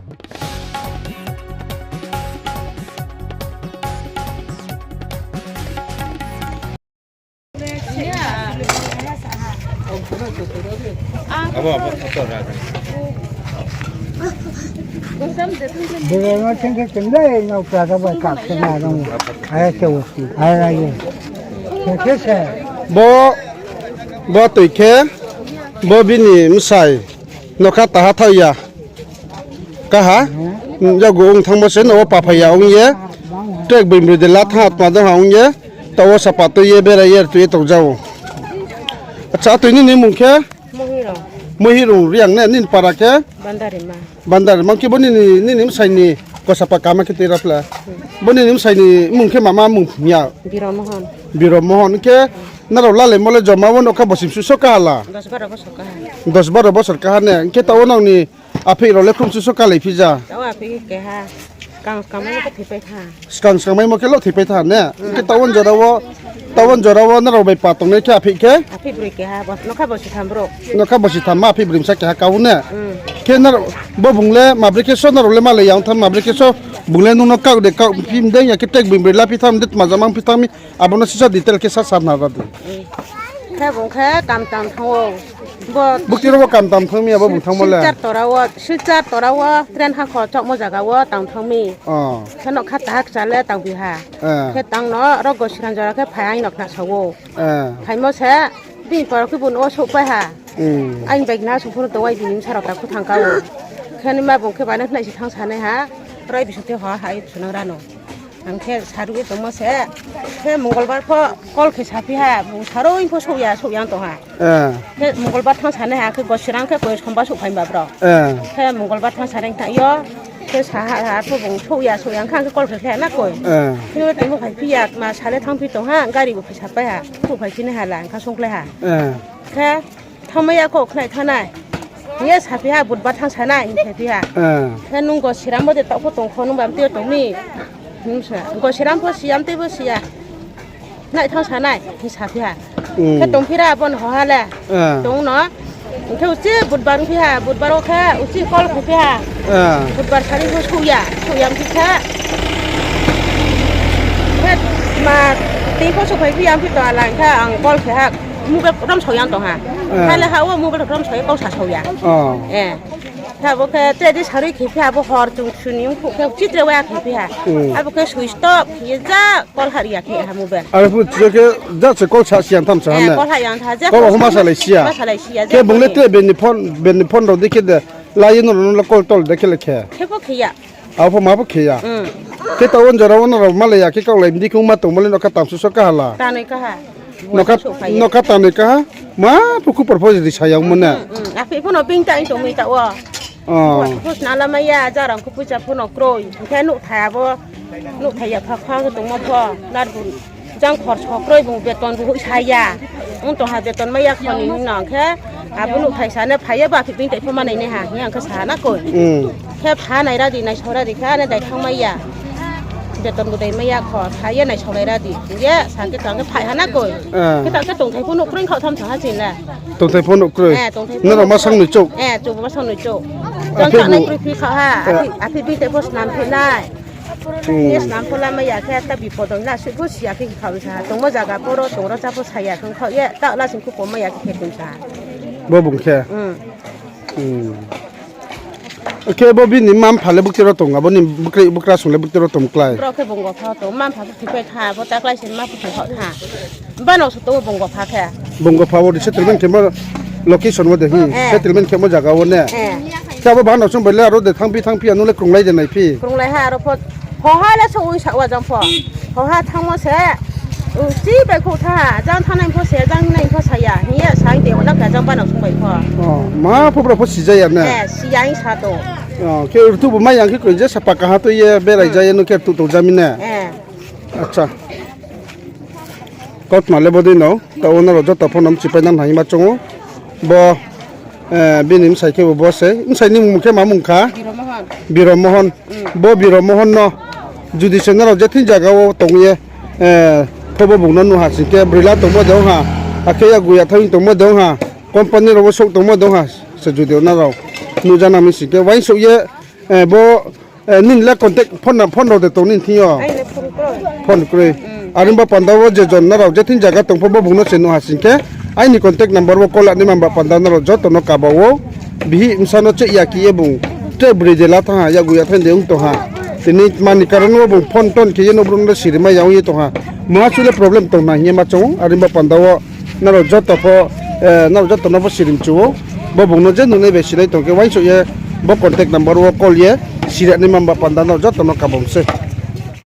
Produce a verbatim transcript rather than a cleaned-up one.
Abo, abo, abo, abo. Bere no thengkhe tengdai, nau pra da bai kak se na rong. Aya se o. Aya ye. Thengkhe se. Bo, bo toi khe, bo bini bsai. Nokha taha thaoh ya. Kaha. Yago ong thanngmo se no wo paphai ya ong ye. Trek bini broi de la thanng tma dong ha ong ye. Taoh wo sapa tui ye berai ye tui ye tong ja ou. Acha, atoi nini mung khe? Mohirung. Mohirung Reang ne, nini para khe? Bandarima. Bandarima khe bo nini, nini bsai ni kosapa kama khe tui ra phle. Bo nini bsai ni mung khe mama mung ya? Biro Mohon. Biro Mohon. Khe nrao lalaimo le joma wo nokha bosi msu so kaha la? Dos baro bosor kaha. Dos baro bosor kaha ne. Khe taoh wo nrao ni aphih rao le khrumsu so kalai phi ja? Taoh aphih keha. Skang skang maimo khe lo thoipai tha ne? Khe taoh wo jora wo, taoh wo jora wo nrao bai pa tongnai khe aphih khe? Aphih broi keha, nokha bosi tham brouh. Nokha bosi tham ma aphih broi bsa keha kau ne? Khe nrao, bo bung le mabroi khe so nrao le malai ya ong tham mabroi khe so bung le nung no kau de kau phi mdeng ya khe trek bini broi la phi tham de tma jama phi tham mi, abo no sisa detail khe sa sa na ra di. Khe bung khe kam tang thanng ou. Bo bukti ro bo kam tang thanng mi abo bung thanngmo le. Silchar tora wo, Silchar tora wo train hakho chokmo zaga wo tang thanng mi. Khe nokha taha kcha le tang bi ha. Khe tang no ro Gosiram jora khe phai aing no khna sa ou. Phaimo se, bini paro khe bo no souhpai ha. Aini bai gna souh pho no tong ai bini bsa rao takhu thang ka ou. Khe nima bung khe bai no khnai si thanng sanai ha. Ro ai bising te ho ha ye sunang ra no. Ang khe saruh ye tongmo se, khe Mongolbar pho call khe saphi ha, bung saroi pho souh ya, souh ya tong ha. Khe Mongolbar thanng sanai ha, khe Gosiram khe koi sombar souhphai ba bro. Khe Mongolbar thanng sanai thanng yo, khe sa ha, ha pho bung souh ya, souh ya khe ang khe call khe khe na koi. Khe tini pho phaiphi ya, ma sale thanngphi tong ha, gari bo phi sapai ha, souhphai phi nai ha la, ang kha sungkhlai ha. Khe, thanngmai ya kho, khnai thanngnai. Hing ye saphi ha, Budbar thanng sanai, hing saphi ha. Khe nung Gosiram bo de taoh pho tong kho, nung ba mtui yo tong mi. Gosiram pho si ya, mtui bo si ya. Nai thanng sanai, hing saphi ha. Khe tongphi ra, abo no ho ha le. Tong no. Hing khe uchih Budbar ongphi ha, Budbar wo khe uchih call khaiphi ha. Budbar sari pho souh ya, souh ya ongphi khe. Khe ma, tini pho souhphaiphi ya ongphi tong ha la, hing khe ang call khe ha. Mobile rom sao yang tong ha. Khe le ha wo mobile rom sao ye kau sa sao ya. Khe abo khe tre di sarui khe phi ha, abo hor chung suni ongphuh khe chitre wa khe phi ha. Abo khe switch off khe ye ja call ha ri ya khe ha mobile. Aro phuh je khe ja se call sa si ya tham sa ha ne? Call ha yang tha je. Call homa salai si ya. Khe bung le tre bini phone, bini phone rao di khe de la ye no no call tol de khe le khe. Khe pho khe ya. Abo pho ma pho khe ya. Khe taoh wo jora wo nrao malai ya khe kaulai mdi khe ongma tongmo le nokha tang suso kaha la. Tanoi kaha. Nokha, nokha tanoi kaha. Ma pho khupor pho ri sa ya ongmo ne. Aphih pho no being ta tong mi taoh wo. Pho sna lamai ya, jarang khe poicha pho no kroi. Hing khe nouhthai abo, nouhthai ya pha kha khe tongmo pho. Narbu jang khorso kroi bung beton bo hoihsa ya. Ong tong ha beton mai ya kho ni hing no khe. Abo nouhthai sa ne phai ye ba aphih being tai pho manai nai ha hing ang khe sa na koi. Khe pha nai ra di, naisao ra di khe, ane dai thanngmai ya. Beton bo dai mai ya kho, pha ye naisao nai ra di. Hing ye sa khe tang khe phai ha na koi. Khe tang khe tongthai pho nouh kroi khaoh tham sa ha chini le. Tongthai pho nouh kroi. Nrao ma sang noi chouh. Jang tang nai kroi phi khaoh ha. Aphih being tai pho snam phi nai. Ye snam pho lamai ya khe ta bipod ong la, sui pho si ya khe khaoh sa ha. Tongmo zaga pho ro, tong ro cha pho sa ya khe khaoh ye, ta lasing khe pom mai ya khe khe tong sa ha. Bo bung khe. Khe bo bini mma-mpha le bukti ro tong, abo ni bukra sung le bukti ro tong klái. Bro khe bung gopha tong, mma-mpha pho thoipai tha, bo ta klái se mma pho thoipai tha. Bano se tong bung gopha khe. Bung gopha bo resettlement khe mo location wo de hi, settlement khe mo zaga wo ne. Khe abo bano sung bai le aro de thanngphi thanngphi ya, nung le krunglai de naiphi. Krunglai ha aro pho, hoha le souh oi sa wa jang pho. Hoha thanngmo se, chi bai khouh tha ha, jang thanngnai pho se, jang nai pho sa ya hing ye sa de, abo na khe jang bano sung bai pho. Ma pho bro pho si ja ya ne. Si ya hing sa tong. Khe rtuh bo mai yang khe koi je sapa kaha tui ye berai ja ye no khe rtuh tong ja mi ne. Acha. Kautma le bodei no, taoh wo nrao joto pho no mchipai nang hing ma choung ou. Bo, bini bsai khe bo bo se. Bsai ni mung khe ma mung kha? Biro Mohon. Bo Biro Mohon no judi se nrao je thing zaga wo tong ye, pho bo bung no nuh ha sing khe, broi la tongmo de ong ha, akhe ya guya thanng tongmo de ong ha, company rao wo souh tongmo de ong ha, se judi nrao nuh ja nang mi sing khe, uaingsouh ye, Bo, nini le contact phone rao de tong nini thing yo? Phone kroi. Are ong ba panda wo je jon nrao je thing zaga tong pho bo bung no se nuh ha sing khe, aini contact number wo call ya naima ba panda nrao joto no kaba ou. Bihih bsa no cheh ya khe ye bung tre broi de la thanng ha, yakgu ya thanng de ong tong ha. Tini tma ni karon wo bung phone ton khe ye no brouh no le sirimai ya ong ye tong ha. Mungha chu le problem tong na hing ye ma choung ou. Are ong ba panda wo nrao joto pho, nrao joto no pho sirimchu ou. Bo bung no je nuhnai bai sinai tong khe uaingsouh ye bo contact number wo call ye siri ya naima ba panda nrao joto no kaba se.